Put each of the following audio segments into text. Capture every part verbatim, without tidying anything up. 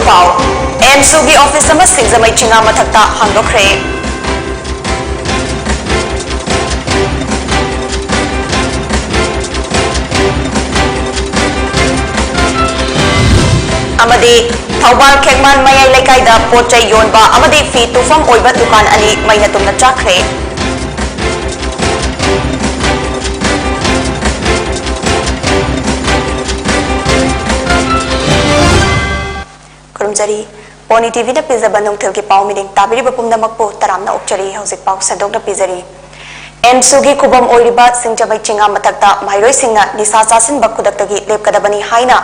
ꯄꯥꯎ, ꯑꯦꯝꯁꯨꯒꯤ ꯑꯣꯐꯤꯁ ꯑꯃ ꯁꯤꯡꯖꯃꯩ ꯆꯤꯉꯥ ꯃꯊꯛꯇ ꯍꯥꯡꯗꯣꯛꯈ꯭ꯔꯦ꯫ ꯑꯃꯗꯤ ꯊꯧꯕꯥꯜ ꯈꯦꯛꯃꯥꯟ ꯃꯌꯥꯏ ꯂꯩꯀꯥꯏꯗ ꯄꯣꯠ ꯆꯩ ꯌꯣꯟꯕ ꯑꯃꯗꯤ ꯐꯤ ꯇꯨꯐꯝ ꯑꯣꯏꯕ ꯗꯨꯀꯥꯟ ꯑꯅꯤ ꯃꯩꯅ ꯇꯨꯝꯅ ꯆꯥꯛꯈ꯭ꯔꯦ꯫ ꯈꯨꯔꯨꯝꯖꯔꯤ꯫ ꯄꯣꯅꯤ ꯇꯤꯚꯤꯅ ꯄꯤꯖꯕ ꯅꯨꯡꯊꯤꯜꯒꯤ ꯄꯥꯎ ꯃꯤꯅꯤꯡ ꯇꯥꯕꯤꯔꯤꯕ ꯄꯨꯝꯅꯃꯛꯄꯨ ꯇꯔꯥꯝꯅ ꯑꯣꯛꯆꯔꯤ꯫ ꯍꯧꯖꯤꯛ ꯄꯥꯎ ꯁꯟꯗꯣꯛꯅ ꯄꯤꯖꯔꯤ꯫ ꯑꯦꯝꯁꯨꯒꯤ ꯈꯨꯕꯝ ꯑꯣꯏꯔꯤꯕ ꯁꯤꯡꯖꯃꯩ ꯆꯤꯉꯥ ꯃꯊꯛꯇ ꯃꯍꯩꯔꯣꯏꯁꯤꯡꯅ ꯅꯤꯁꯥ ꯆꯥꯁꯤꯟꯕ ꯈꯨꯗꯛꯇꯒꯤ ꯂꯦꯞꯀꯗꯕꯅꯤ ꯍꯥꯏꯅ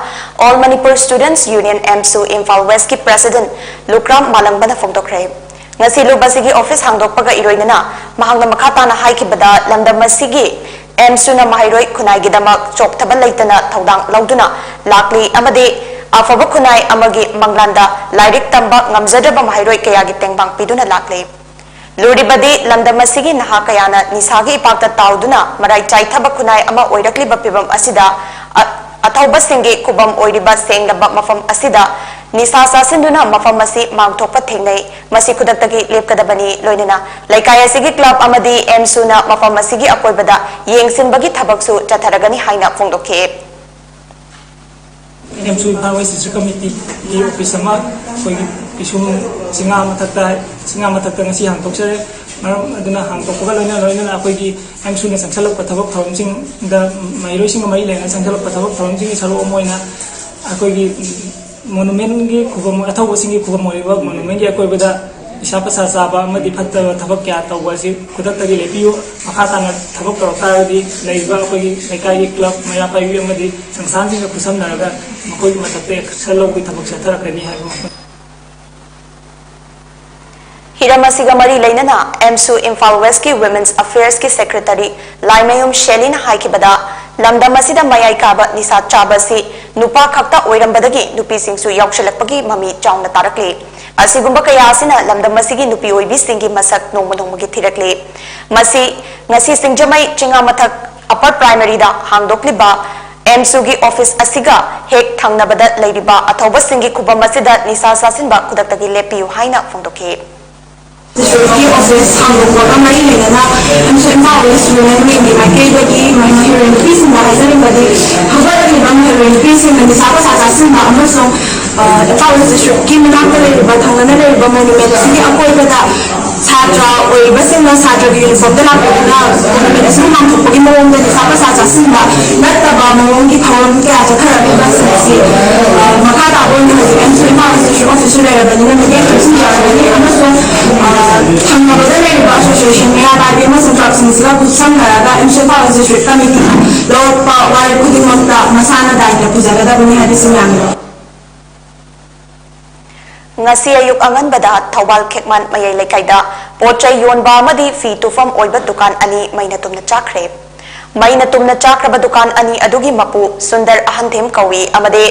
All Manipur Students Union ꯑꯦꯝꯁꯨ Imphal ꯋꯦꯁꯀꯤ ꯄ꯭ꯔꯦꯁꯤꯗꯦꯟꯠ ꯂꯨꯀ꯭ꯔꯥꯝ ꯃꯥꯂꯪꯕꯅ ꯐꯣꯡꯗꯣꯛꯈ꯭ꯔꯦ꯫ ꯉꯁꯤ ꯂꯨꯞ ꯑꯁꯤꯒꯤ ꯑꯣꯐꯤꯁ ꯍꯥꯡꯗꯣꯛꯄꯒ ꯏꯔꯣꯏꯅꯅ ꯃꯍꯥꯛꯅ ꯃꯈꯥ ꯇꯥꯅ ꯍꯥꯏꯈꯤꯕꯗ, ꯂꯝꯗꯝ ꯑꯁꯤꯒꯤ ꯑꯦꯝꯁꯨꯅ ꯃꯍꯩꯔꯣꯏ ꯈꯨꯟꯅꯥꯏꯒꯤꯗꯃꯛ ꯆꯣꯛꯊꯕ ꯂꯩꯇꯅ ꯊꯧꯗꯥꯡ ꯂꯧꯗꯨꯅ ꯂꯥꯛꯂꯤ ꯑꯃꯗꯤ ꯑꯐꯕ ꯈꯨꯟꯅꯥꯏ ꯑꯃꯒꯤ ꯃꯪꯂꯥꯟꯗ ꯂꯥꯏꯔꯤꯛ ꯇꯝꯕ ꯉꯝꯖꯗ꯭ꯔꯕ ꯃꯍꯩꯔꯣꯏ ꯀꯌꯥꯒꯤ ꯇꯦꯡꯕꯥꯡ ꯄꯤꯗꯨꯅ ꯂꯥꯛꯂꯤ꯫ ꯂꯨꯔꯤꯕꯗꯤ ꯂꯝꯗꯝ ꯑꯁꯤꯒꯤ ꯅꯍꯥ ꯀꯌꯥꯅ ꯅꯤꯁꯥꯒꯤ ꯏꯄꯥꯛꯇ ꯇꯥꯎꯗꯨꯅ ꯃꯔꯥꯏ ꯆꯥꯏꯊꯕ ꯈꯨꯟꯅꯥꯏ ꯑꯃ ꯑꯣꯏꯔꯛꯂꯤꯕ ꯐꯤꯚꯝ ꯑꯁꯤꯗ ꯑ-, ꯑꯊꯧꯕꯁꯤꯡꯒꯤ ꯈꯨꯕꯝ ꯑꯣꯏꯔꯤꯕ ꯁꯦꯡꯂꯕ ꯃꯐꯝ ꯑꯁꯤꯗ ꯅꯤꯁꯥ ꯆꯥꯁꯤꯟꯗꯨꯅ ꯃꯐꯝ ꯑꯁꯤ ꯃꯥꯡꯊꯣꯛꯄ ꯊꯦꯡꯅꯩ꯫ ꯃꯁꯤ ꯈꯨꯗꯛꯇꯒꯤ ꯂꯦꯞꯀꯗꯕꯅꯤ꯫ ꯂꯣꯏꯅꯅ ꯂꯩꯀꯥꯏ ꯑꯁꯤꯒꯤ ꯀ꯭ꯂꯕ ꯑꯃꯗꯤ ꯑꯦꯝꯁꯨꯅ ꯃꯐꯝ ꯑꯁꯤꯒꯤ ꯑꯀꯣꯏꯕꯗ ꯌꯦꯡꯁꯤꯟꯕꯒꯤ ꯊꯕꯛꯁꯨ ꯆꯠꯊꯔꯒꯅꯤ ꯍꯥꯏꯅ ꯐꯣꯡꯗꯣꯛꯈꯤ꯫ ꯑꯦꯝꯁꯨ ꯏꯝꯐꯥꯜ ꯋꯦꯁ ꯗꯤꯁꯇ꯭ꯔꯤꯛ ꯀꯃꯤꯇꯤꯒꯤ ꯑꯣꯐꯤꯁ ꯑꯃ ꯑꯩꯈꯣꯏꯒꯤ ꯄꯤꯁꯨꯝ ꯆꯤꯉꯥ ꯃꯊꯛꯇ, ꯆꯤꯉꯥ ꯃꯊꯛꯇ ꯉꯁꯤ ꯍꯥꯡꯗꯣꯛꯆꯔꯦ꯫ ꯃꯔꯝ ꯑꯗꯨꯅ ꯍꯥꯡꯗꯣꯛꯄꯒ ꯂꯣꯏꯅ ꯂꯣꯏꯅꯅ ꯑꯩꯈꯣꯏꯒꯤ ꯑꯦꯝꯁꯨꯅ ꯆꯪꯁꯤꯜꯂꯛꯄ ꯊꯕꯛ ꯊꯧꯔꯝꯁꯤꯡꯗ ꯃꯍꯩꯔꯣꯏꯁꯤꯡꯒ ꯃꯔꯤ ꯂꯩꯅꯅ ꯆꯪꯁꯤꯜꯂꯛꯄ ꯊꯕꯛ ꯊꯧꯔꯝꯁꯤꯡꯒꯤ ꯁꯔꯨꯛ ꯑꯃ ꯑꯣꯏꯅ ꯑꯩꯈꯣꯏꯒꯤ ꯃꯣꯅꯨꯃꯦꯟꯒꯤ ꯈꯨꯕꯝ, ꯑꯊꯧꯕꯁꯤꯡꯒꯤ ꯈꯨꯕꯝ ꯑꯣꯏꯔꯤꯕ ꯃꯣꯅꯨꯃꯦꯟꯒꯤ ꯑꯀꯣꯏꯕꯗ ꯅꯤꯁꯥ ꯄꯁꯥ ꯆꯥꯕ ꯑꯃꯗꯤ ꯐꯠꯇꯕ ꯊꯕꯛ ꯀꯌꯥ ꯇꯧꯕ ꯑꯁꯤ ꯈꯨꯗꯛꯇꯒꯤ ꯂꯦꯞꯄꯤꯌꯨ꯫ ꯃꯈꯥ ꯇꯥꯅ ꯊꯕꯛ ꯇꯧꯔꯛ ꯇꯥꯔꯒꯗꯤ ꯂꯩꯔꯤꯕ ꯑꯩꯈꯣꯏꯒꯤ ꯂꯩꯀꯥꯏꯒꯤ ꯀ꯭ꯂꯕ, ꯃꯩꯔꯥ ꯄꯥꯏꯕꯤ ꯑꯃꯗꯤ ꯁꯪꯁꯊꯥꯟꯁꯤꯡꯒ ꯈꯨꯠꯁꯝꯅꯔꯒ ꯃꯈꯣꯏꯒꯤ ꯃꯊꯛꯇ action ꯂꯧꯕꯒꯤ ꯊꯕꯛ ꯆꯠꯊꯔꯛꯀꯅꯤ ꯍꯥꯏꯕ ꯃꯐꯝ ꯍꯤꯔꯝ ꯑꯁꯤꯒ ꯃꯔꯤ ꯂꯩꯅꯅ ꯑꯦꯝꯁꯨ ꯏꯝꯐꯥꯜ ꯋꯦꯁꯀꯤ ꯋꯤꯃꯦꯟꯁ ꯑꯐꯦꯌꯔꯁꯀꯤ ꯁꯦꯀ꯭ꯔꯦꯇꯔꯤ ꯂꯥꯏꯃꯌꯨꯝ ꯁꯦꯂꯤꯅ ꯍꯥꯏꯈꯤꯕꯗ, ꯂꯝꯗꯝ ꯑꯁꯤꯗ ꯃꯌꯥꯏ ꯀꯥꯕ ꯅꯤꯁꯥ ꯆꯥꯕ ꯑꯁꯤ ꯅꯨꯄꯥ ꯈꯛꯇ ꯑꯣꯏꯔꯝꯕꯗꯒꯤ ꯅꯨꯄꯤꯁꯤꯡꯁꯨ ꯌꯥꯎꯁꯤꯜꯂꯛꯄꯒꯤ ꯃꯃꯤ ꯆꯥꯎꯅ ꯇꯥꯔꯛꯂꯤ꯫ ꯑꯁꯤꯒꯨꯝꯕ ꯀꯌꯥ ꯑꯁꯤꯅ ꯂꯝꯗꯝ ꯑꯁꯤꯒꯤ ꯅꯨꯄꯤ ꯑꯣꯏꯕꯤꯁꯤꯡꯒꯤ ꯃꯁꯛ ꯅꯣꯡꯃ ꯅꯣꯡꯃꯒꯤ ꯊꯤꯔꯛꯂꯤ꯫ ꯃꯁꯤ ꯉꯁꯤ ꯁꯤꯡꯖꯃꯩ ꯆꯤꯉꯥꯃꯊꯛ ꯑꯄꯔ ꯄ꯭ꯔꯥꯏꯃꯔꯤꯗ ꯍꯥꯡꯗꯣꯛꯂꯤꯕ ꯑꯦꯝꯁꯨꯒꯤ ꯑꯣꯐꯤꯁ ꯑꯁꯤꯒ ꯍꯦꯛ ꯊꯪꯅꯕꯗ ꯂꯩꯔꯤꯕ ꯑꯊꯧꯕꯁꯤꯡꯒꯤ ꯈꯨꯕꯝ ꯑꯁꯤꯗ ꯅꯤꯁꯥ ꯆꯥꯁꯤꯟꯕ ꯈꯨꯗꯛꯇꯒꯤ ꯂꯦꯞꯄꯤꯌꯨ ꯍꯥꯏꯅ ꯐꯣꯡꯗꯣꯛꯈꯤ꯫ ꯗꯤꯁꯇ꯭ꯔꯤꯛꯀꯤ ꯑꯣꯐꯤꯁ ꯍꯥꯡꯗꯣꯛꯄꯒ ꯃꯔꯤ ꯂꯩꯅꯅ ꯑꯦꯝꯁꯨ ꯏꯝꯐꯥꯜ ꯋꯦꯁ ꯋꯨꯃꯦꯟ ꯋꯤꯡꯒꯤ ꯃꯥꯏꯀꯩꯗꯒꯤ ꯃꯍꯩꯔꯣꯏ ꯅꯨꯄꯤꯁꯤꯡꯗ ꯍꯥꯏꯖꯅꯤꯡꯕꯗꯤ, ꯍꯧꯒꯠꯂꯛꯂꯤꯕ ꯃꯍꯩꯔꯣꯏ ꯅꯨꯄꯤꯁꯤꯡꯅ ꯅꯤꯁꯥ ꯄꯁꯥ ꯆꯥꯁꯤꯟꯕ ꯑꯃꯁꯨꯡ, ꯑ, ꯏꯝꯐꯥꯜ ꯋꯦꯁ ꯗꯤꯁꯇ꯭ꯔꯤꯛꯀꯤ ꯃꯅꯥꯛꯇ ꯂꯩꯔꯤꯕ, ꯊꯪꯅꯅ ꯂꯩꯔꯤꯕ ꯃꯣꯅꯨꯃꯦꯟ ꯑꯁꯤꯒꯤ ꯑꯀꯣꯏꯕꯗ ꯁꯥꯇ꯭ꯔ ꯑꯣꯏꯔꯤꯕꯁꯤꯡꯅ ꯁꯥꯇ꯭ꯔꯒꯤ ꯌꯨꯅꯤꯐꯣꯔꯝꯗ ꯂꯥꯛꯄꯗꯨꯅ ꯃꯣꯅꯨꯃꯦꯟ ꯑꯁꯤꯕꯨ ꯃꯥꯡꯊꯣꯛꯄꯒꯤ ꯃꯑꯣꯡꯗ ꯅꯤꯁꯥ ꯄꯁꯥ ꯆꯥꯁꯤꯟꯕ ꯅꯠꯇꯕ ꯃꯑꯣꯡꯒꯤ ꯊꯧꯔꯝ ꯀꯌꯥ ꯆꯠꯊꯔꯛꯂꯤꯕꯁꯤꯡ ꯑꯁꯤ, ꯑ, ꯃꯈꯥ ꯇꯥꯕ ꯑꯣꯏꯅ ꯍꯧꯖꯤꯛ ꯑꯦꯝꯁꯨ ꯏꯝꯐꯥꯜ ꯏꯟꯁꯇꯤꯇ꯭ꯌꯨꯁꯟ ꯑꯣꯐꯤꯁꯁꯨ ꯂꯩꯔꯕꯅꯤꯅ ꯃꯤꯠꯌꯦꯡ ꯆꯪꯁꯤꯟꯖꯔꯒꯅꯤ ꯑꯃꯁꯨꯡ, ꯑ, ꯊꯪꯅꯕꯗ ꯂꯩꯔꯤꯕ ꯑꯁꯣꯁꯤꯌꯦꯁꯟ, ꯃꯩꯔꯥ ꯄꯥꯏꯕꯤ ꯑꯃꯁꯨꯡ ꯀ꯭ꯂꯕꯁꯤꯡꯁꯤꯒ ꯈꯨꯠꯁꯝꯅꯔꯒ ꯑꯦꯝꯁꯨ ꯏꯝꯐꯥꯜ ꯏꯟꯁꯇꯤꯇ꯭ꯌꯨꯁꯟ ꯀꯃꯤꯇꯤꯅ ꯂꯧꯔꯛꯄ ꯋꯥꯔꯦꯞ ꯈꯨꯗꯤꯡꯃꯛꯇ ꯃꯁꯥꯅ ꯗꯥꯏꯇ ꯄꯨꯖꯒꯗꯕꯅꯤ ꯍꯥꯏꯕꯁꯤ ꯌꯥꯝꯃꯤ꯫ ꯉꯁꯤ ꯑꯌꯨꯛ ꯑꯉꯟꯕꯗ ꯊꯧꯕꯥꯜ ꯈꯦꯛꯃꯥꯟ ꯃꯌꯥꯏ ꯂꯩꯀꯥꯏꯗ ꯄꯣꯠ ꯆꯩ ꯌꯣꯟꯕ ꯑꯃꯗꯤ ꯐꯤ ꯇꯨꯐꯝ ꯑꯣꯏꯕ ꯗꯨꯀꯥꯟ ꯑꯅꯤ ꯃꯩꯅ ꯇꯨꯝꯅ ꯆꯥꯛꯈ꯭ꯔꯦ꯫ ꯃꯩꯅ ꯇꯨꯝꯅ ꯆꯥꯛꯈ꯭ꯔꯕ ꯗꯨꯀꯥꯟ ꯑꯅꯤ ꯑꯗꯨꯒꯤ ꯃꯄꯨ ꯁꯨꯟꯗꯔ ꯑꯍꯟꯊꯦꯝ ꯀꯧꯏ ꯑꯃꯗꯤ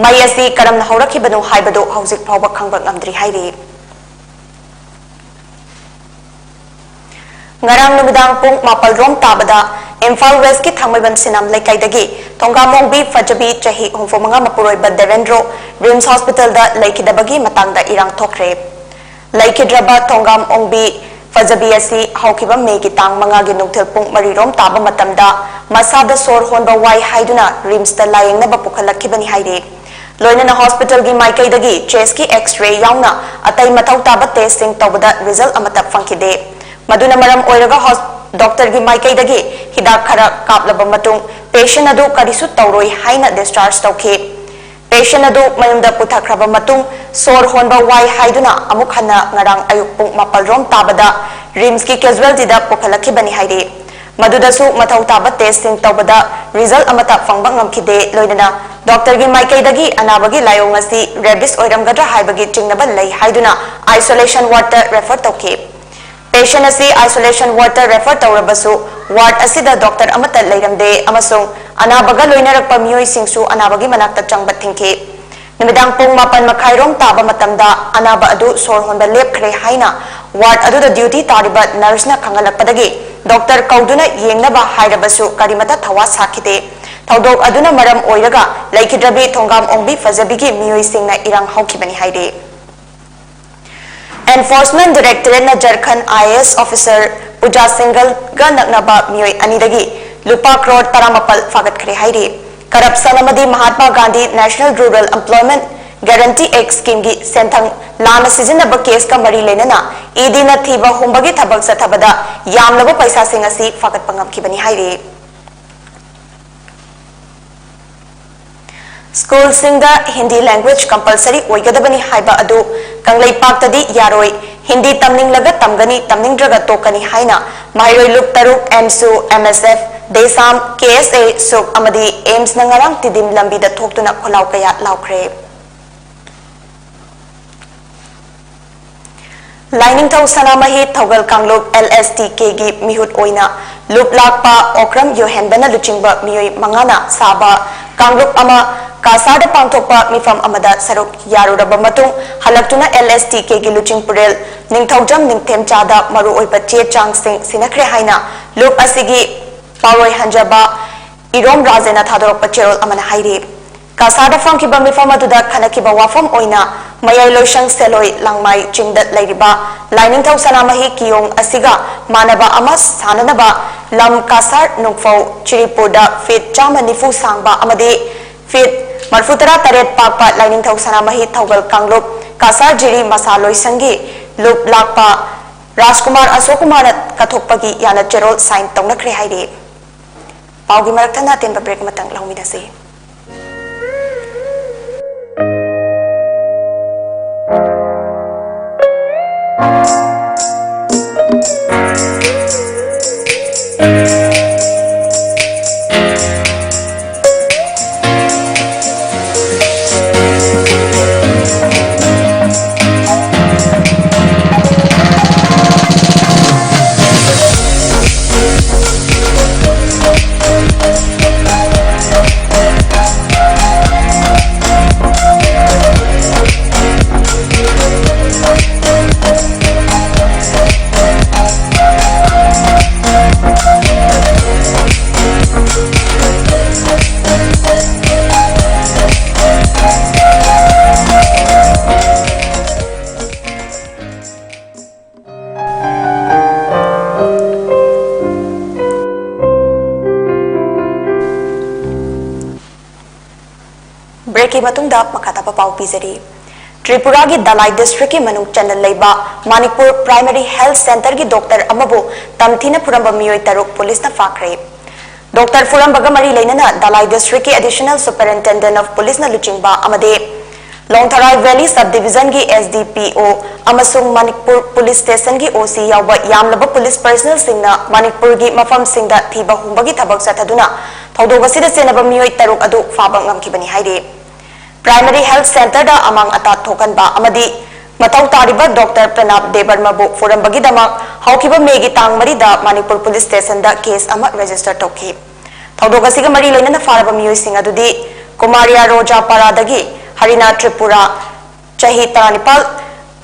ꯃꯩ ꯑꯁꯤ ꯀꯔꯝꯅ ꯍꯧꯔꯛꯈꯤꯕꯅꯣ ꯍꯥꯏꯕꯗꯨ ꯍꯧꯖꯤꯛ ꯐꯥꯎꯕ ꯈꯪꯕ ꯉꯝꯗ꯭ꯔꯤ ꯍꯥꯏꯔꯤ꯫ ꯉꯔꯥꯡ ꯅꯨꯃꯤꯗꯥꯡ ꯄꯨꯡ ꯃꯥꯄꯜ ꯔꯣꯝ ꯇꯥꯕꯗ ꯏꯝꯐꯥꯜ ꯋꯦꯁꯀꯤ ꯊꯥꯡꯃꯩꯕꯟ ꯁꯤꯅꯥꯝ ꯂꯩꯀꯥꯏꯗꯒꯤ ꯊꯣꯡꯒꯥꯝ ꯑꯣꯡꯕꯤ ꯐꯖꯕꯤ ꯆꯍꯤ ꯍꯨꯝꯐꯨ ꯃꯉꯥ ꯃꯄꯨꯔꯣꯏꯕ ꯗꯦꯕꯦꯟꯗ꯭ꯔꯣ ꯔꯤꯝꯁ ꯍꯣꯁꯄꯤꯇꯥꯜꯗ ꯂꯩꯈꯤꯗꯕꯒꯤ ꯃꯇꯥꯡꯗ ꯏꯔꯥꯡ ꯊꯣꯛꯈ꯭ꯔꯦ꯫ ꯂꯩꯈꯤꯗ꯭ꯔꯕ ꯊꯣꯡꯒꯥꯝ ꯑꯣꯡꯕꯤ ꯐꯖꯕꯤ ꯑꯁꯤ ꯍꯧꯈꯤꯕ ꯃꯦꯒꯤ ꯇꯥꯡ ꯃꯉꯥꯒꯤ ꯅꯨꯡꯊꯤꯜ ꯄꯨꯡ ꯃꯔꯤ ꯔꯣꯝ ꯇꯥꯕ ꯃꯇꯝꯗ ꯃꯁꯥꯗ ꯁꯣꯔ ꯍꯣꯟꯕ ꯋꯥꯏ ꯍꯥꯏꯗꯨꯅ ꯔꯤꯝꯁꯇ ꯂꯥꯌꯦꯡꯅꯕ ꯄꯨꯈꯠꯂꯛꯈꯤꯕꯅꯤ ꯍꯥꯏꯔꯤ꯫ ꯂꯣꯏꯅꯅ ꯍꯣꯁꯄꯤꯇꯥꯜꯒꯤ ꯃꯥꯏꯀꯩꯗꯒꯤ ꯆꯦꯁꯀꯤ ꯑꯦꯛꯁ-ꯔꯦ ꯌꯥꯎꯅ ꯑꯇꯩ ꯃꯊꯧ ꯇꯥꯕ ꯇꯦꯁꯁꯤꯡ ꯇꯧꯕꯗ ꯔꯤꯖꯜ ꯑꯃꯠꯇ ꯐꯪꯈꯤꯗꯦ꯫ ꯃꯗꯨꯅ ꯃꯔꯝ ꯑꯣꯏꯔꯒ ꯍꯣꯁ-, ꯗꯣꯛꯇꯔꯒꯤ ꯃꯥꯏꯀꯩꯗꯒꯤ ꯍꯤꯗꯥꯛ ꯈꯔ ꯀꯥꯞꯂꯕ ꯃꯇꯨꯡ ꯄꯦꯁꯦꯟ ꯑꯗꯨ ꯀꯔꯤꯁꯨ ꯇꯧꯔꯣꯏ ꯍꯥꯏꯅ ꯗꯤꯁꯆꯥꯔꯖ ꯇꯧꯈꯤ꯫ ꯄꯦꯁꯦꯟ ꯑꯗꯨ ꯃꯌꯨꯝꯗ ꯄꯨꯊꯈ꯭ꯔꯕ ꯃꯇꯨꯡ ꯁꯣꯔ ꯍꯣꯟꯕ ꯋꯥꯏ ꯍꯥꯏꯗꯨꯅ ꯑꯃꯨꯛ ꯍꯟꯅ ꯉꯔꯥꯡ ꯑꯌꯨꯛ ꯄꯨꯡ ꯃꯥꯄꯜ ꯔꯣꯝ ꯇꯥꯕꯗ ꯔꯤꯝꯁꯀꯤ ꯀꯦꯖꯨꯋꯦꯜꯇꯤꯗ ꯄꯨꯈꯠꯂꯛꯈꯤꯕꯅꯤ ꯍꯥꯏꯔꯤ꯫ ꯃꯗꯨꯗꯁꯨ ꯃꯊꯧ ꯇꯥꯕ ꯇꯦꯁꯁꯤꯡ ꯇꯧꯕꯗ ꯔꯤꯖꯜ ꯑꯃꯠꯇ ꯐꯪꯕ ꯉꯝꯈꯤꯗꯦ꯫ ꯂꯣꯏꯅꯅ ꯗꯣꯛꯇꯔꯒꯤ ꯃꯥꯏꯀꯩꯗꯒꯤ ꯑꯅꯥꯕꯒꯤ ꯂꯥꯏꯑꯣꯡ ꯑꯁꯤ ꯔꯦꯕꯤꯁ ꯑꯣꯏꯔꯝꯒꯗ꯭ꯔꯥ ꯍꯥꯏꯕꯒꯤ ꯆꯤꯡꯅꯕ ꯂꯩ ꯍꯥꯏꯗꯨꯅ ꯑꯥꯏꯁꯣꯂꯦꯁꯟ ꯋꯥꯔꯗꯇ ꯔꯦꯐꯔ ꯇꯧꯈꯤ꯫ ꯄꯦꯁꯦꯟ ꯑꯁꯤ ꯑꯥꯏꯁꯣꯂꯦꯁꯟ ꯋꯥꯔꯗꯇ ꯔꯦꯐꯔ ꯇꯧꯔꯕꯁꯨ ꯋꯥꯔꯗ ꯑꯁꯤꯗ ꯗꯣꯛꯇꯔ ꯑꯃꯠꯇ ꯂꯩꯔꯝꯗꯦ ꯑꯃꯁꯨꯡ ꯑꯅꯥꯕꯒ ꯂꯣꯏꯅꯔꯛꯄ ꯃꯤꯑꯣꯏꯁꯤꯡꯁꯨ ꯑꯅꯥꯕꯒꯤ ꯃꯅꯥꯛꯇ ꯆꯪꯕ ꯊꯤꯡꯈꯤ꯫ ꯅꯨꯃꯤꯗꯥꯡ ꯄꯨꯡ ꯃꯥꯄꯟ ꯃꯈꯥꯏꯔꯣꯝ ꯇꯥꯕ ꯃꯇꯝꯗ ꯑꯅꯥꯕ ꯑꯗꯨ ꯁꯣꯔ ꯍꯣꯟꯕ ꯂꯦꯞꯈ꯭ꯔꯦ ꯍꯥꯏꯅ ꯋꯥꯔꯗ ꯑꯗꯨꯗ ꯗ꯭ꯌꯨꯇꯤ ꯇꯥꯔꯤꯕ ꯅꯔꯁꯅ ꯈꯪꯍꯜꯂꯛꯄꯗꯒꯤ ꯗꯣꯛꯇꯔ ꯀꯧꯗꯨꯅ ꯌꯦꯡꯅꯕ ꯍꯥꯏꯔꯕꯁꯨ ꯀꯔꯤꯃꯠꯇ ꯊꯋꯥ ꯁꯥꯈꯤꯗꯦ꯫ ꯊꯧꯗꯣꯛ ꯑꯗꯨꯅ ꯃꯔꯝ ꯑꯣꯏꯔꯒ ꯂꯩꯈꯤꯗ꯭ꯔꯕꯤ ꯊꯣꯡꯒꯥꯝ ꯑꯣꯡꯕꯤ ꯐꯖꯕꯤꯒꯤ ꯃꯤꯑꯣꯏꯁꯤꯡꯅ ꯏꯔꯥꯡ ꯍꯧꯈꯤꯕꯅꯤ ꯍꯥꯏꯔꯤ꯫ Enforcement Directorate ꯅ ꯖꯔꯈꯟ I A S officer ꯄꯨꯖꯥ ꯁꯤꯡꯒꯜꯒ ꯅꯛꯅꯕ ꯃꯤꯑꯣꯏ ꯑꯅꯤꯗꯒꯤ ꯂꯨꯄꯥ ꯀ꯭ꯔꯣꯔ ꯇꯔꯥꯃꯥꯄꯜ ꯐꯥꯒꯠꯈ꯭ꯔꯦ ꯍꯥꯏꯔꯤ꯫ Corruption ꯑꯃꯗꯤ Mahatma Gandhi National Rural Employment Guarantee Act scheme ꯒꯤ ꯁꯦꯟꯊꯪ ꯂꯥꯟꯅ ꯁꯤꯖꯤꯟꯅꯕ case ꯀ ꯃꯔꯤ ꯂꯩꯅꯅ E D ꯅ ꯊꯤꯕ ꯍꯨꯝꯕꯒꯤ ꯊꯕꯛ ꯆꯠꯊꯕꯗ ꯌꯥꯝꯂꯕ ꯄꯩꯁꯥꯁꯤꯡ ꯑꯁꯤ ꯐꯥꯒꯠꯄ ꯉꯝꯈꯤꯕꯅꯤ ꯍꯥꯏꯔꯤ꯫ ꯁ꯭ꯀꯨꯜꯁꯤꯡꯗ ꯍꯤꯟꯗꯤ language compulsory ꯑꯣꯏꯒꯗꯕꯅꯤ ꯍꯥꯏꯕ ꯑꯗꯨ ꯀꯪꯂꯩꯄꯥꯛꯇꯗꯤ ꯌꯥꯔꯣꯏ, ꯍꯤꯟꯗꯤ ꯇꯝꯅꯤꯡꯂꯒ ꯇꯝꯒꯅꯤ, ꯇꯝꯅꯤꯡꯗ꯭ꯔꯒ ꯇꯣꯛꯀꯅꯤ ꯍꯥꯏꯅ ꯃꯍꯩꯔꯣꯏ ꯂꯨꯞ ꯇꯔꯨꯛ ꯑꯦꯝꯁꯨ, M S F, ꯗꯦꯁꯥꯝ, K S A, ꯁꯨꯛ ꯑꯃꯗꯤ ꯑꯦꯝꯁꯅ ꯉꯔꯥꯡ ꯇꯤꯗꯤꯝ ꯂꯝꯕꯤꯗ ꯊꯣꯛꯇꯨꯅ ꯈꯣꯜꯂꯥꯎ ꯀꯌꯥ ꯂꯥꯎꯈ꯭ꯔꯦ꯫ ꯂꯥꯏꯅꯤꯡꯊꯧ ꯁꯅꯥꯃꯍꯤ ꯊꯧꯒꯜ ꯀꯥꯡꯂꯨꯞ L S T K ꯒꯤ ꯃꯤꯍꯨꯠ ꯑꯣꯏꯅ ꯂꯨꯞ ꯂꯥꯛꯄ ꯑꯣꯀ꯭ꯔꯝ ꯌꯣꯍꯦꯟꯕꯅ ꯂꯨꯆꯤꯡꯕ ꯃꯤꯑꯣꯏ ꯃꯉꯥꯅ ꯁꯥꯕ ꯀꯥꯡꯂꯨꯞ ꯑꯃ ꯀꯥꯁꯥꯔꯗ ꯄꯥꯡꯊꯣꯛꯄ ꯃꯤꯐꯝ ꯑꯃꯗ ꯁꯔꯨꯛ ꯌꯥꯔꯨꯔꯕ ꯃꯇꯨꯡ ꯍꯜꯂꯛꯇꯨꯅ L S T K ꯒꯤ ꯂꯨꯆꯤꯡ ꯄꯨꯔꯦꯜ ꯅꯤꯡꯊꯧꯖꯝ ꯅꯤꯡꯊꯦꯝꯆꯥꯗ ꯃꯔꯨꯑꯣꯏꯕ ꯆꯦ ꯆꯥꯡꯁꯤꯡ ꯁꯤꯟꯅꯈ꯭ꯔꯦ ꯍꯥꯏꯅ ꯂꯨꯞ ꯑꯁꯤꯒꯤ ꯄꯥꯎꯔꯣꯏ ꯍꯟꯖꯕ ꯏꯔꯣꯝ ꯔꯥꯖꯦꯅ ꯊꯥꯗꯣꯔꯛꯄ ꯆꯦꯔꯣꯜ ꯑꯃꯅ ꯍꯥꯏꯔꯤ꯫ ꯀꯥꯁꯥꯔꯗ ꯐꯝꯈꯤꯕ ꯃꯤꯐꯝ ꯑꯗꯨꯗ ꯈꯟꯅꯈꯤꯕ ꯋꯥꯐꯝ ꯑꯣꯏꯅ ꯃꯌꯥꯏ ꯂꯣꯏꯁꯪ ꯁꯦꯂꯣꯏ ꯂꯥꯡꯃꯥꯏ ꯆꯤꯡꯗ ꯂꯩꯔꯤꯕ ꯂꯥꯏꯅꯤꯡꯊꯧ ꯁꯅꯥꯃꯍꯤ ꯀꯤꯌꯣꯡ ꯑꯁꯤꯒ ꯃꯥꯟꯅꯕ ꯑꯃ ꯁꯥꯅꯅꯕ ꯂꯝ ꯀꯥꯁꯥꯔ ꯅꯨꯡꯐꯧ ꯆꯤꯔꯤꯄꯨꯔꯗ ꯐꯤꯠ ꯆꯥꯝꯃ ꯅꯤꯐꯨ ꯁꯥꯡꯕ ꯑꯃꯗꯤ ꯐꯤꯠ ꯃꯔꯐꯨ ꯇꯔꯥ ꯇꯔꯦꯠ ꯄꯥꯛꯄ ꯂꯥꯏꯅꯤꯡꯊꯧ ꯁꯅꯥꯃꯍꯤ ꯊꯧꯒꯜ ꯀꯥꯡꯂꯨꯞ ꯀꯥꯁꯥꯔ ꯖꯤꯔꯤ ꯃꯁꯥ ꯂꯣꯏꯁꯪꯒꯤ ꯂꯨꯞ ꯂꯥꯛꯄ ꯔꯥꯖꯀꯨꯃꯥꯔ ꯑꯁꯣꯛ ꯀꯨꯃꯥꯔꯅ ꯀꯠꯊꯣꯛꯄꯒꯤ ꯌꯥꯅ ꯆꯦꯔꯣꯜ ꯁꯥꯏꯟ ꯇꯧꯅꯈ꯭ꯔꯦ ꯍꯥꯏꯔꯤ꯫ ꯄꯥꯎꯒꯤ ꯃꯔꯛ ꯊꯠꯅ ꯑꯇꯦꯟꯕ ꯕ꯭ꯔꯦꯛ ꯑꯃꯇꯪ ꯂꯧꯃꯤꯟꯅꯁꯤ꯫ ꯀꯤ ꯃꯇꯨꯡꯗ ꯃꯈꯥ ꯇꯥꯕ ꯄꯥꯎ ꯄꯤꯖꯔꯤ꯫ ꯇ꯭ꯔꯤꯄꯨꯔꯥꯒꯤ ꯙꯂꯥꯏ ꯗꯤꯁꯇ꯭ꯔꯤꯛꯀꯤ ꯃꯅꯨꯡ ꯆꯟꯅ ꯂꯩꯕ ꯃꯅꯤꯄꯨꯔ ꯄ꯭ꯔꯥꯏꯃꯔꯤ ꯍꯦꯜꯊ ꯁꯦꯟꯇꯔꯒꯤ ꯗꯣꯛꯇꯔ ꯑꯃꯕꯨ ꯇꯝꯊꯤꯅ ꯐꯨꯔꯝꯕ ꯃꯤꯑꯣꯏ ꯇꯔꯨꯛ ꯄꯨꯂꯤꯁꯅ ꯐꯥꯈ꯭ꯔꯦ꯫ ꯗꯣꯛꯇꯔ ꯐꯨꯔꯝꯕꯒ ꯃꯔꯤ ꯂꯩꯅꯅ ꯙꯂꯥꯏ ꯗꯤꯁꯇ꯭ꯔꯤꯛꯀꯤ ꯑꯦꯗꯤꯁꯅꯦꯜ ꯁꯨꯄꯔꯤꯟꯇꯦꯟꯗꯦꯟꯠ ꯑꯣꯐ ꯄꯨꯂꯤꯁꯅ ꯂꯨꯆꯤꯡꯕ ꯑꯃꯗꯤ Longtharai valley sub ꯗꯤꯚꯤꯖꯟꯒꯤ S D ꯄꯤ ꯑꯣ ꯑꯃꯁꯨꯡ ꯃꯅꯤꯄꯨꯔ ꯄꯨꯂꯤꯁ ꯁ꯭ꯇꯦꯁꯟꯒꯤ ꯑꯣ ꯁꯤ ꯌꯥꯎꯕ ꯌꯥꯝꯂꯕ ꯄꯨꯂꯤꯁ ꯄꯔꯁꯅꯦꯜꯁꯤꯡꯅ ꯃꯅꯤꯄꯨꯔꯒꯤ ꯃꯐꯝꯁꯤꯡꯗ ꯊꯤꯕ ꯍꯨꯝꯕꯒꯤ ꯊꯕꯛ ꯆꯠꯊꯗꯨꯅ ꯊꯧꯗꯣꯛ ꯑꯁꯤꯗ ꯆꯦꯟꯅꯕ ꯃꯤꯑꯣꯏ ꯇꯔꯨꯛ ꯑꯗꯨ ꯐꯥꯕ ꯉꯝꯈꯤꯕꯅꯤ ꯍꯥꯏꯔꯤ꯫ ꯄ꯭ꯔꯥꯏꯃꯔꯤ ꯍꯦꯜꯊ ꯁꯦꯟꯇꯔꯗ ꯑꯃꯥꯡ ꯑꯇꯥ ꯊꯣꯛꯍꯟꯕ ꯑꯃꯗꯤ ꯃꯊꯧ ꯇꯥꯔꯤꯕ ꯗꯣꯛꯇꯔ ꯄ꯭ꯔꯅꯥꯕ ꯗꯦꯕꯔꯃꯕꯨ ꯐꯨꯔꯝꯕꯒꯤꯗꯃꯛ ꯍꯧꯈꯤꯕ ꯃꯦꯒꯤ ꯇꯥꯡ ꯃꯔꯤꯗ ꯃꯅꯤꯄꯨꯔ ꯄꯨꯂꯤꯁ ꯁ꯭ꯇꯦꯁꯟꯗ ꯀꯦꯁ ꯑꯃ ꯔꯦꯖꯤꯁꯇꯔ ꯇꯧꯈꯤ꯫ ꯊꯧꯗꯣꯛ ꯑꯁꯤꯒ ꯃꯔꯤ ꯂꯩꯅꯅ ꯐꯥꯔꯕ ꯃꯤꯑꯣꯏꯁꯤꯡ ꯑꯗꯨꯗꯤ ꯀꯨꯃꯥꯔꯤꯌꯥ ꯔꯣꯖꯥ ꯄꯥꯔꯥꯗꯒꯤ ꯍꯔꯤꯅꯥ ꯇ꯭ꯔꯤꯄꯨꯔꯥ, ꯆꯍꯤ ꯇꯔꯥꯅꯤꯄꯥꯜ,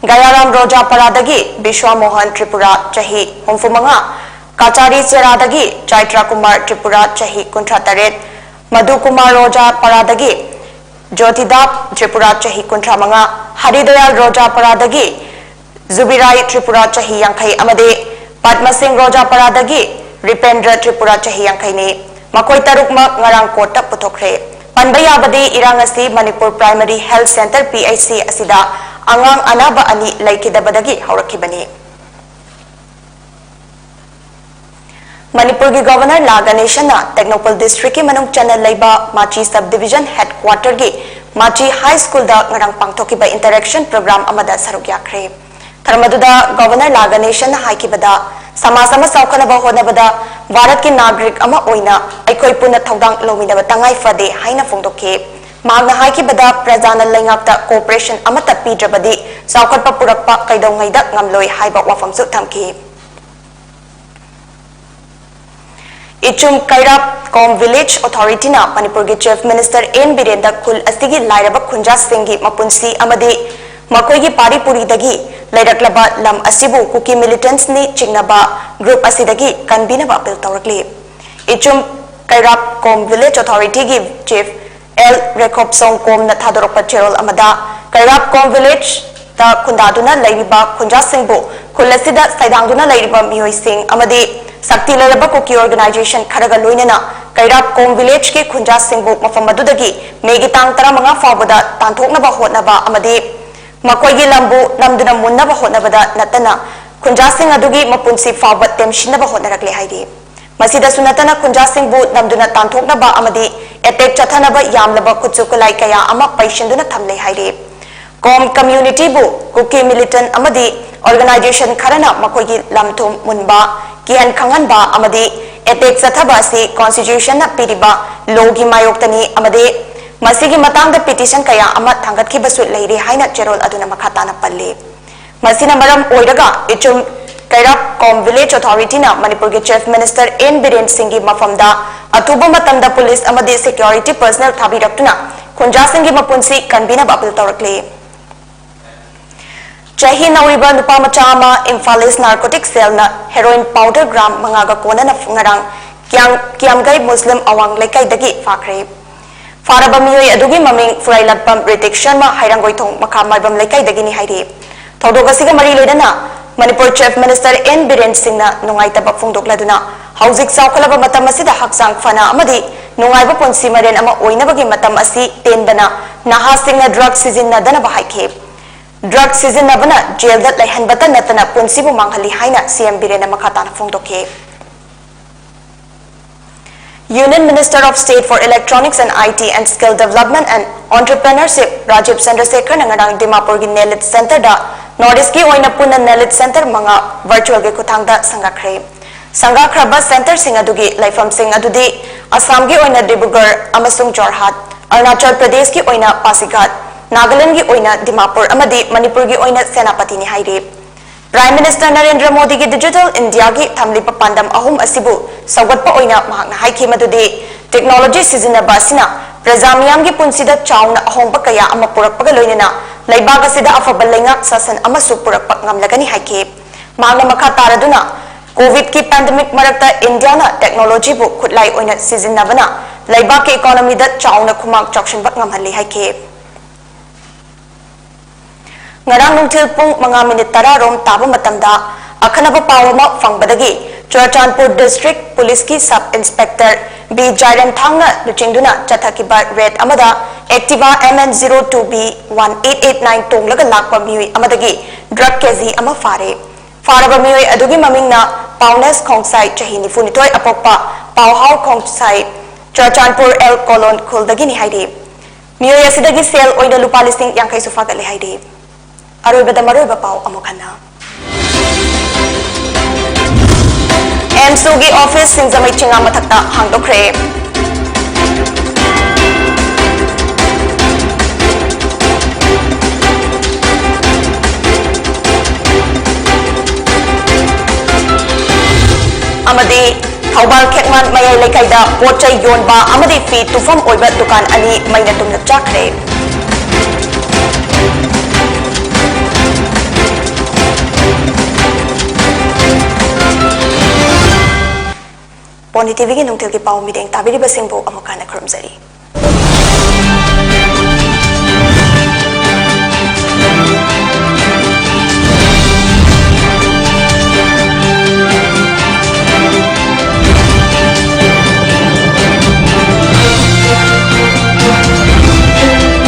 ꯒꯌꯥꯔꯥꯝ ꯔꯣꯖꯥ ꯄꯥꯔꯥꯗꯒꯤ ꯕꯤꯁ꯭ꯋꯥ ꯃꯣꯍꯟ ꯇ꯭ꯔꯤꯄꯨꯔꯥ, ꯆꯍꯤ ꯍꯨꯝꯐꯨ ꯃꯉꯥ, ꯀꯥꯆꯥꯔꯤ ꯆꯦꯔꯥꯗꯒꯤ ꯆꯥꯏꯇ꯭ꯔꯥ ꯀꯨꯃꯥꯔ ꯇ꯭ꯔꯤꯄꯨꯔꯥ, ꯆꯍꯤ ꯀꯨꯟꯊ꯭ꯔꯥ ꯇꯔꯦꯠ, ꯃꯙꯨ ꯀꯨꯃꯥꯔ ꯔꯣꯖꯥ ꯄꯥꯔꯥꯗꯒꯤ ꯖꯣꯇꯤꯗꯥꯞ ꯇ꯭ꯔꯤꯄꯨꯔꯥ, ꯆꯍꯤ ꯀꯨꯟꯊ꯭ꯔꯥ ꯃꯉꯥ, ꯍꯔꯤꯗꯌꯥꯜ ꯔꯣꯖꯥ ꯄꯥꯔꯥꯗꯒꯤ ꯖꯨꯕꯤꯔꯥꯏ ꯇ꯭ꯔꯤꯄꯨꯔꯥ, ꯆꯍꯤ ꯌꯥꯡꯈꯩ ꯑꯃꯗꯤ ꯄꯗꯃ ꯁꯤꯡ ꯔꯣꯖꯥ ꯄꯥꯔꯥꯗꯒꯤ ꯔꯤꯄꯦꯟꯗ꯭ꯔ ꯇ꯭ꯔꯤꯄꯨꯔꯥ, ꯆꯍꯤ ꯌꯥꯡꯈꯩꯅꯤ꯫ ꯃꯈꯣꯏ ꯇꯔꯨꯛꯃꯛ ꯉꯔꯥꯡ ꯀꯣꯔꯠꯇ ꯄꯨꯊꯣꯛꯈ꯭ꯔꯦ꯫ ꯄꯟꯕ ꯌꯥꯕꯗꯤ, ꯏꯔꯥꯡ ꯑꯁꯤ Manipur primary health centre, P H C, ꯑꯁꯤꯗ ꯑꯉꯥꯡ ꯑꯅꯥꯕ ꯑꯅꯤ ꯂꯩꯈꯤꯗꯕꯗꯒꯤ ꯍꯧꯔꯛꯈꯤꯕꯅꯤ꯫ ꯃꯅꯤꯄꯨꯔꯒꯤ ꯒꯚꯔꯅꯔ ꯂꯥ ꯒꯅꯦꯁꯟꯅ ꯇꯦꯡꯅꯧꯄꯜ ꯗꯤꯁꯇ꯭ꯔꯤꯛꯀꯤ ꯃꯅꯨꯡ ꯆꯟꯅ ꯂꯩꯕ ꯃꯥꯆꯤ ꯁꯕ ꯗꯤꯚꯤꯖꯟ ꯍꯦꯗꯀ꯭ꯋꯥꯇꯔꯒꯤ ꯃꯥꯆꯤ ꯍꯥꯏ ꯁ꯭ꯀꯨꯜꯗ ꯉꯔꯥꯡ ꯄꯥꯡꯊꯣꯛꯈꯤꯕ ꯏꯟꯇꯔꯦꯛꯁꯟ ꯄ꯭ꯔꯣꯒ꯭ꯔꯥꯝ ꯑꯃꯗ ꯁꯔꯨꯛ ꯌꯥꯈ꯭ꯔꯦ꯫ ꯊꯧꯔꯝ ꯑꯗꯨꯗ ꯒꯚꯔꯅꯔ ꯂꯥ ꯒꯅꯦꯁꯟꯅ ꯍꯥꯏꯈꯤꯕꯗ, ꯁꯃꯥꯖ ꯑꯃ ꯆꯥꯎꯈꯠꯅꯕ ꯍꯣꯠꯅꯕꯗ ꯚꯥꯔꯠꯀꯤ ꯅꯥꯒꯔꯤꯛ ꯑꯃ ꯑꯣꯏꯅ ꯑꯩꯈꯣꯏ ꯄꯨꯟꯅ ꯊꯧꯗꯥꯡ ꯂꯧꯃꯤꯟꯅꯕ ꯇꯉꯥꯏ ꯐꯗꯦ ꯍꯥꯏꯅ ꯐꯣꯡꯗꯣꯛꯈꯤ꯫ ꯃꯍꯥꯛꯅ ꯍꯥꯏꯈꯤꯕꯗ, ꯄ꯭ꯔꯖꯥꯅ ꯂꯩꯉꯥꯛꯇ ꯀꯣꯑꯣꯄꯔꯦꯁꯟ ꯑꯃꯠꯇ ꯄꯤꯗ꯭ꯔꯕꯗꯤ ꯆꯥꯎꯈꯠꯄ ꯄꯨꯔꯛꯄ ꯀꯩꯗꯧꯉꯩꯗ ꯉꯝꯂꯣꯏ ꯍꯥꯏꯕ ꯋꯥꯐꯝꯁꯨ ꯊꯝꯈꯤ꯫ ꯏꯆꯨꯝ ꯀꯩꯔꯥꯞ ꯀꯣꯝ ꯚꯤꯂꯦꯖ ꯑꯣꯊꯣꯔꯤꯇꯤꯅ ꯃꯅꯤꯄꯨꯔꯒꯤ ꯆꯤꯐ ꯃꯤꯅꯤꯁꯇꯔ ꯑꯦꯟ ꯕꯤꯔꯦꯟꯗ ꯈꯨꯜ ꯑꯁꯤꯒꯤ ꯂꯥꯏꯔꯕ ꯈꯨꯟꯖꯥꯁꯤꯡꯒꯤ ꯃꯄꯨꯟꯁꯤ ꯑꯃꯗꯤ ꯃꯈꯣꯏꯒꯤ ꯄꯥꯔꯤ ꯄꯨꯔꯤꯗꯒꯤ ꯂꯩꯔꯛꯂꯕ ꯂꯝ ꯑꯁꯤꯕꯨ ꯀꯨꯀꯤ ꯃꯤꯂꯤꯇꯦꯟꯠꯁꯅꯤ ꯆꯤꯡꯅꯕ ꯒ꯭ꯔꯨꯞ ꯑꯁꯤꯗꯒꯤ ꯀꯟꯕꯤꯅꯕ ꯑꯄꯤꯜ ꯇꯧꯔꯛꯂꯤ꯫ ꯏꯆꯨꯝ ꯀꯩꯔꯥꯞ ꯀꯣꯝ ꯚꯤꯂꯦꯖ ꯑꯣꯊꯣꯔꯤꯇꯤꯒꯤ ꯆꯤꯐ ꯑꯦꯜ ꯔꯦꯈꯣꯞꯁꯣꯡ ꯀꯣꯝꯅ ꯊꯥꯗꯣꯔꯛꯄ ꯆꯦꯔꯣꯜ ꯑꯃꯗ, ꯀꯩꯔꯥꯞ ꯀꯣꯝ ꯚꯤꯂꯦꯖꯇ ꯈꯨꯟꯗꯥꯗꯨꯅ ꯂꯩꯔꯤꯕ ꯈꯨꯟꯖꯥꯁꯤꯡꯕꯨ ꯈꯨꯜ ꯑꯁꯤꯗ ꯁꯩꯗꯥꯡꯗꯨꯅ ꯂꯩꯔꯤꯕ ꯃꯤꯑꯣꯏꯁꯤꯡ ꯑꯃꯗꯤ ꯁꯛꯇꯤ ꯂꯩꯔꯕ ꯀꯨꯀꯤ ꯑꯣꯔꯒꯅꯥꯏꯖꯦꯁꯟ ꯈꯔꯒ ꯂꯣꯏꯅꯅ ꯀꯩꯔꯥꯛꯀꯣꯝ ꯚꯤꯂꯦꯖꯀꯤ ꯈꯨꯟꯖꯥꯁꯤꯡꯕꯨ ꯃꯐꯝ ꯑꯗꯨꯗꯒꯤ ꯃꯦꯒꯤ ꯇꯥꯡ ꯇꯔꯥꯃꯉꯥ ꯐꯥꯎꯕꯗ ꯇꯥꯟꯊꯣꯛꯅꯕ ꯍꯣꯠꯅꯕ ꯑꯃꯗꯤ ꯃꯈꯣꯏꯒꯤ ꯂꯝꯕꯨ ꯅꯝꯗꯨꯅ ꯃꯨꯟꯅꯕ ꯍꯣꯠꯅꯕꯗ ꯅꯠꯇꯅ ꯈꯨꯟꯖꯥꯁꯤꯡ ꯑꯗꯨꯒꯤ ꯃꯄꯨꯟꯁꯤ ꯐꯥꯎꯕ ꯇꯦꯝꯁꯤꯟꯅꯕ ꯍꯣꯠꯅꯔꯛꯂꯦ ꯍꯥꯏꯔꯤ꯫ ꯃꯁꯤꯗꯁꯨ ꯅꯠꯇꯅ ꯈꯨꯟꯖꯥꯁꯤꯡꯕꯨ ꯅꯝꯗꯨꯅ ꯇꯥꯟꯊꯣꯛꯅꯕ ꯑꯃꯗꯤ ꯑꯦꯇꯦꯛ ꯆꯠꯊꯅꯕ ꯌꯥꯝꯂꯕ ꯈꯨꯠꯁꯨ ꯈꯨꯠꯂꯥꯏ ꯀꯌꯥ ꯑꯃ ꯄꯩꯁꯤꯟꯗꯨꯅ ꯊꯝꯂꯦ ꯍꯥꯏꯔꯤ꯫ ꯀꯣꯝ ꯀꯝꯃ꯭ꯌꯨꯅꯤꯇꯤꯕꯨ ꯀꯨꯀꯤ ꯃꯤꯂꯤꯇꯦꯟ ꯑꯃꯗꯤ ꯑꯣꯔꯒꯅꯥꯏꯖꯦꯁꯟ ꯈꯔꯅ ꯃꯈꯣꯏꯒꯤ ꯂꯝ ꯊꯨꯝ ꯃꯨꯟꯕ, ꯀꯤꯍꯟ ꯈꯪꯍꯟꯕ ꯑꯃꯗꯤ ꯑꯦꯇꯦꯛ ꯆꯠꯊꯕ ꯑꯁꯤ ꯀꯣꯟꯁꯇꯤꯇ꯭ꯌꯨꯁꯟꯅ ꯄꯤꯔꯤꯕ ꯂꯣꯒꯤ ꯃꯥꯌꯣꯛꯇꯅꯤ ꯑꯃꯗꯤ ꯃꯁꯤꯒꯤ ꯃꯇꯥꯡꯗ ꯄꯤꯇꯤꯁꯟ ꯀꯌꯥ ꯑꯃ ꯊꯥꯡꯒꯠꯈꯤꯕꯁꯨ ꯂꯩꯔꯤ ꯍꯥꯏꯅ ꯆꯦꯔꯣꯜ ꯑꯗꯨꯅ ꯃꯈꯥ ꯇꯥꯅ ꯄꯜꯂꯤ꯫ ꯃꯁꯤꯅ ꯃꯔꯝ ꯑꯣꯏꯔꯒ ꯏꯆꯨꯝ ꯀꯩꯔꯥꯛ ꯀꯣꯝ ꯚꯤꯂꯦꯖ ꯑꯣꯊꯣꯔꯤꯇꯤꯅ ꯃꯅꯤꯄꯨꯔꯒꯤ ꯆꯤꯐ ꯃꯤꯅꯤꯁꯇꯔ ꯑꯦꯟ ꯕꯤꯔꯦꯟ ꯁꯤꯡꯒꯤ ꯃꯐꯝꯗ ꯑꯊꯨꯕ ꯃꯇꯝꯗ ꯄꯨꯂꯤꯁ ꯑꯃꯗꯤ ꯁꯦꯀ꯭ꯌꯨꯔꯤꯇꯤ ꯄꯔꯁꯅꯦꯜ ꯊꯥꯕꯤꯔꯛꯇꯨꯅ ꯈꯨꯟꯖꯥꯁꯤꯡꯒꯤ ꯃꯄꯨꯟꯁꯤ ꯀꯟꯕꯤꯅꯕ ꯑꯄꯤꯜ ꯇꯧꯔꯛꯂꯤ꯫ ꯆꯍꯤ ꯅꯧꯔꯤꯕ ꯅꯨꯄꯥ ꯃꯆꯥ ꯑꯃ ꯏꯝꯐꯥꯜ ꯏꯁ ꯅꯥꯔꯀꯣꯇꯤꯛ ꯁꯦꯜꯅ ꯍꯦꯔꯣꯏꯟ ꯄꯥꯎꯗꯔ ꯒ꯭ꯔꯥꯝ ꯃꯉꯥꯒ ꯀꯣꯟꯅꯅ ꯉꯔꯥꯡ ꯀꯤꯌꯥꯝ-, ꯀꯤꯌꯥꯝꯒꯩ ꯃꯨꯁꯂꯤꯝ ꯑꯋꯥꯡ ꯂꯩꯀꯥꯏꯗꯒꯤ ꯐꯥꯈ꯭ꯔꯦ꯫ ꯐꯥꯔꯕ ꯃꯤꯑꯣꯏ ꯑꯗꯨꯒꯤ ꯃꯃꯤꯡ ꯐꯨꯔꯥꯏꯂꯥꯠꯄꯝ ꯔꯤꯇꯤꯛ ꯁꯔꯃ, ꯍꯩꯔꯥꯡꯒꯣꯏꯊꯣꯡ ꯃꯈꯥ ꯃꯥꯏꯕꯝ ꯂꯩꯀꯥꯏꯗꯒꯤꯅꯤ ꯍꯥꯏꯔꯤ꯫ ꯊꯧꯗꯣꯛ ꯑꯁꯤꯒ ꯃꯔꯤ ꯂꯩꯅꯅ Manipur chief minister N Biren ꯁꯤꯡꯅ ꯅꯨꯡꯉꯥꯏꯇꯕ ꯐꯣꯡꯗꯣꯛꯂꯗꯨꯅ ꯍꯧꯖꯤꯛ ꯆꯥꯎꯈꯠꯂꯕ ꯃꯇꯝ ꯑꯁꯤꯗ ꯍꯛꯆꯥꯡ ꯐꯅ ꯑꯃꯗꯤ ꯅꯨꯡꯉꯥꯏꯕ ꯄꯨꯟꯁꯤ ꯃꯔꯦꯟ ꯑꯃ ꯑꯣꯏꯅꯕꯒꯤ ꯃꯇꯝ ꯑꯁꯤ ꯇꯦꯟꯕꯅ ꯅꯍꯥꯁꯤꯡꯅ ꯗ꯭ꯔꯒ ꯁꯤꯖꯤꯟꯅꯗꯅꯕ ꯍꯥꯏꯈꯤ꯫ ꯗ꯭ꯔꯒ ꯁꯤꯖꯤꯟꯅꯕꯅ ꯖꯦꯜꯗ ꯂꯩꯍꯟꯕꯇ ꯅꯠꯇꯅ ꯄꯨꯟꯁꯤꯕꯨ ꯃꯥꯡꯍꯜꯂꯤ ꯍꯥꯏꯅ ꯁꯤ ꯑꯦꯝ ꯕꯤꯔꯦꯟꯅ ꯃꯈꯥ ꯇꯥꯅ ꯐꯣꯡꯗꯣꯛꯈꯤ꯫ Union Minister of State for Electronics and I T and Skill Development and Entrepreneurship Rajiv ꯆꯟꯗ꯭ꯔꯁꯦꯈꯔꯅ ꯉꯔꯥꯡ ꯗꯤꯃꯥꯄꯨꯔꯒꯤ ꯅꯦꯂꯤꯠ ꯁꯦꯟꯇꯔꯗ ꯅꯣꯔꯠ ꯏꯁꯀꯤ ꯑꯣꯏꯅ ꯄꯨꯟꯅ ꯅꯦꯂꯤꯠ ꯁꯦꯟꯇꯔ ꯃꯉꯥ ꯚꯔꯆꯨꯑꯦꯜꯒꯤ ꯈꯨꯠꯊꯥꯡꯗ ꯁꯪꯒꯥꯈ꯭ꯔꯦ꯫ ꯁꯪꯒꯥꯈ꯭ꯔꯕ ꯁꯦꯟꯇꯔꯁꯤꯡ ꯑꯗꯨꯒꯤ ꯂꯩꯐꯝꯁꯤꯡ ꯑꯗꯨꯗꯤ ꯑꯁꯥꯝꯒꯤ ꯑꯣꯏꯅ ꯗꯤꯕ꯭ꯔꯨꯒꯔ ꯑꯃꯁꯨꯡ ꯖꯣꯔꯍꯥꯠ, ꯑꯔꯨꯅꯥꯆꯜ ꯄ꯭ꯔꯗꯦꯁꯀꯤ ꯑꯣꯏꯅ ꯄꯥꯁꯤꯘꯥꯠ, ꯅꯥꯒꯥꯂꯦꯟꯗꯒꯤ ꯑꯣꯏꯅ ꯗꯤꯃꯥꯄꯨꯔ ꯑꯃꯗꯤ ꯃꯅꯤꯄꯨꯔꯒꯤ ꯑꯣꯏꯅ ꯁꯦꯅꯥꯄꯇꯤꯅꯤ ꯍꯥꯏꯔꯤ꯫ ꯄ꯭ꯔꯥꯏꯝ ꯃꯤꯅꯤꯁꯇꯔ ꯅꯔꯦꯟꯗ꯭ꯔ ꯃꯣꯗꯤꯒꯤ ꯗꯤꯖꯤꯇꯦꯜ ꯏꯟꯗꯤꯌꯥꯒꯤ ꯊꯝꯂꯤꯕ ꯄꯥꯟꯗꯝ ꯑꯍꯨꯝ ꯑꯁꯤꯕꯨ ꯁꯧꯒꯠꯄ ꯑꯣꯏꯅ ꯃꯍꯥꯛꯅ ꯍꯥꯏꯈꯤ ꯃꯗꯨꯗꯤ ꯇꯦꯛꯅꯣꯂꯣꯖꯤ ꯁꯤꯖꯤꯟꯅꯕ ꯑꯁꯤꯅ ꯄ꯭ꯔꯖꯥ ꯃꯤꯌꯥꯝꯒꯤ ꯄꯨꯟꯁꯤꯗ ꯆꯥꯎꯅ ꯑꯍꯣꯡꯕ ꯀꯌꯥ ꯑꯃ ꯄꯨꯔꯛꯄꯒ ꯂꯣꯏꯅꯅ ꯂꯩꯕꯥꯛ ꯑꯁꯤꯗ ꯑꯐꯕ ꯂꯩꯉꯥꯛ ꯁꯥꯁꯟ ꯑꯃꯁꯨ ꯄꯨꯔꯛꯄ ꯉꯝꯂꯒꯅꯤ ꯍꯥꯏꯈꯤ꯫ ꯃꯍꯥꯛꯅ ꯃꯈꯥ ꯇꯥꯔꯗꯨꯅ ꯀꯣꯚꯤꯗꯀꯤ ꯄꯦꯟꯗꯦꯃꯤꯛ ꯃꯔꯛꯇ ꯏꯟꯗꯤꯌꯥꯅ ꯇꯦꯛꯅꯣꯂꯣꯖꯤꯕꯨ ꯈꯨꯠꯂꯥꯏ ꯑꯣꯏꯅ ꯁꯤꯖꯤꯟꯅꯕꯅ ꯂꯩꯕꯥꯛꯀꯤ ꯏꯀꯣꯅꯣꯃꯤꯗ ꯆꯥꯎꯅ ꯈꯨꯃꯥꯡ ꯆꯥꯎꯁꯤꯟꯕ ꯉꯝꯍꯜꯂꯤ ꯍꯥꯏꯈꯤ꯫ ꯉꯔꯥꯡ ꯅꯨꯡꯊꯤꯜ ꯄꯨꯡ ꯃꯉꯥ ꯃꯤꯅꯤꯠ ꯇꯔꯥ ꯔꯣꯝ ꯇꯥꯕ ꯃꯇꯝꯗ ꯑꯈꯟꯅꯕ ꯄꯥꯎ ꯑꯃ ꯐꯪꯕꯗꯒꯤ ꯆꯨꯔꯆꯥꯟꯄꯨꯔ ꯗꯤꯁꯇ꯭ꯔꯤꯛ ꯄꯨꯂꯤꯁꯀꯤ ꯁꯕ ꯏꯟꯁꯄꯦꯛꯇꯔ ꯕꯤ ꯖꯥꯏꯔꯦꯝꯊꯥꯡꯅ ꯂꯨꯆꯤꯡꯗꯨꯅ ꯆꯠꯊꯈꯤꯕ ꯔꯦꯗ ꯑꯃꯗ Activa M N zero two B one eight eight nine ꯇꯣꯡꯂꯒ ꯂꯥꯛꯄ ꯃꯤꯑꯣꯏ ꯑꯃꯗꯒꯤ ꯗ꯭ꯔꯒ ꯀꯦꯖꯤ ꯑꯃ ꯐꯥꯔꯦ꯫ ꯐꯥꯔꯕ ꯃꯤꯑꯣꯏ ꯑꯗꯨꯒꯤ ꯃꯃꯤꯡꯅ ꯄꯥꯎꯅꯦꯁ ꯈꯣꯡꯁꯥꯏ, ꯆꯍꯤ ꯅꯤꯐꯨꯅꯤꯊꯣꯏ, ꯑꯄꯣꯛꯄ ꯄꯥꯎꯍꯥꯎ ꯈꯣꯡꯁꯥꯏ, ꯆꯨꯔꯆꯥꯟꯄꯨꯔ ꯑꯦꯜ ꯀꯣꯂꯣꯟ ꯈꯨꯜꯗꯒꯤꯅꯤ ꯍꯥꯏꯔꯤ꯫ ꯃꯤꯑꯣꯏ ꯑꯁꯤꯗꯒꯤ ꯁꯦꯜ ꯑꯣꯏꯅ ꯂꯨꯄꯥ ꯂꯤꯁꯤꯡ ꯌꯥꯡꯈꯩꯁꯨ ꯐꯥꯒꯠꯂꯦ ꯍꯥꯏꯔꯤ꯫ ꯑꯔꯣꯏꯕꯗ ꯃꯔꯨꯑꯣꯏꯕ ꯄꯥꯎ ꯑꯃꯨꯛ ꯍꯟꯅ꯫ ꯑꯦꯝꯁꯨꯒꯤ ꯑꯣꯐꯤꯁ ꯁꯤꯡꯖꯃꯩ ꯆꯤꯡꯉꯥ ꯃꯊꯛꯇ ꯍꯥꯡꯗꯣꯛꯈ꯭ꯔꯦ꯫ ꯑꯃꯗꯤ ꯊꯧꯕꯥꯜ ꯈꯦꯛꯃꯥꯟ ꯃꯌꯥꯏ ꯂꯩꯀꯥꯏꯗ ꯄꯣꯠ ꯆꯩ ꯌꯣꯟꯕ ꯑꯃꯗꯤ ꯐꯤ ꯇꯨꯐꯝ ꯑꯣꯏꯕ ꯗꯨꯀꯥꯟ ꯑꯅꯤ ꯃꯩꯅ ꯇꯨꯝꯅ ꯆꯥꯛꯈ꯭ꯔꯦ꯫ ꯄꯣꯅꯤ ꯇꯤꯚꯤꯒꯤ ꯅꯨꯡꯊꯤꯜꯒꯤ ꯄꯥꯎ ꯃꯤꯠꯌꯦꯡ ꯇꯥꯕꯤꯔꯤꯕꯁꯤꯡꯕꯨ ꯑꯃꯨꯛ ꯍꯟꯅ ꯈꯨꯔꯨꯝꯖꯔꯤ꯫